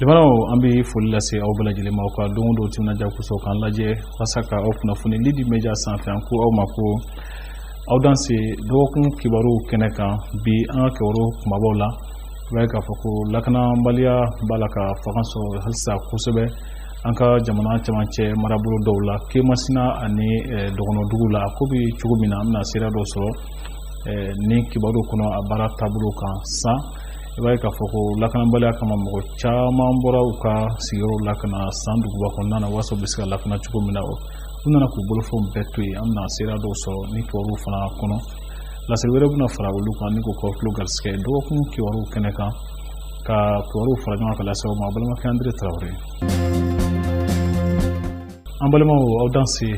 Limanaw, an bɛ foli lase aw bɛɛ lajɛlen ma aw ka don o don timinadiya kosɔn k'an lajɛ walasa ka aw kunnafoni Lidi Media sanfɛ. An ko aw ma ko aw danse dɔgɔkun kibaruw kɛnɛ kan. Bi, an ka kibaru kumabaw la, i b'a ye k'a fɔ ko lakanabaliya b'a la ka fanga sɔrɔ halisa kosɛbɛ an ka jamana cɛmancɛ marabolo dɔw la, Kemasina ani dɔgɔnɔdugu la. A ko bɛ cogo min na, an bɛna seereya dɔw sɔrɔ ni kibaru kɔnɔ a baara taabolo kan san. I b'a ye k'a fɔ ko lakanabaliya kama, mɔgɔ caman bɔra u ka sigiyɔrɔw la ka na San duguba kɔnɔna na walasa u bɛ se ka lakana cogo min na. U nana k'u bolofɛnw bɛɛ to yen. An bɛna seereya dɔw sɔrɔ ni kibaruw fana kɔnɔ. Laseli wɛrɛ bɛna fara olu kan ni k'o k'aw tulo garisɛgɛ dɔgɔkun kibaruw kɛnɛ kan, ka kibaruw fara ɲɔgɔn kan ka lase aw ma. A balimakɛ André Tarawele. An balimaw, aw danse.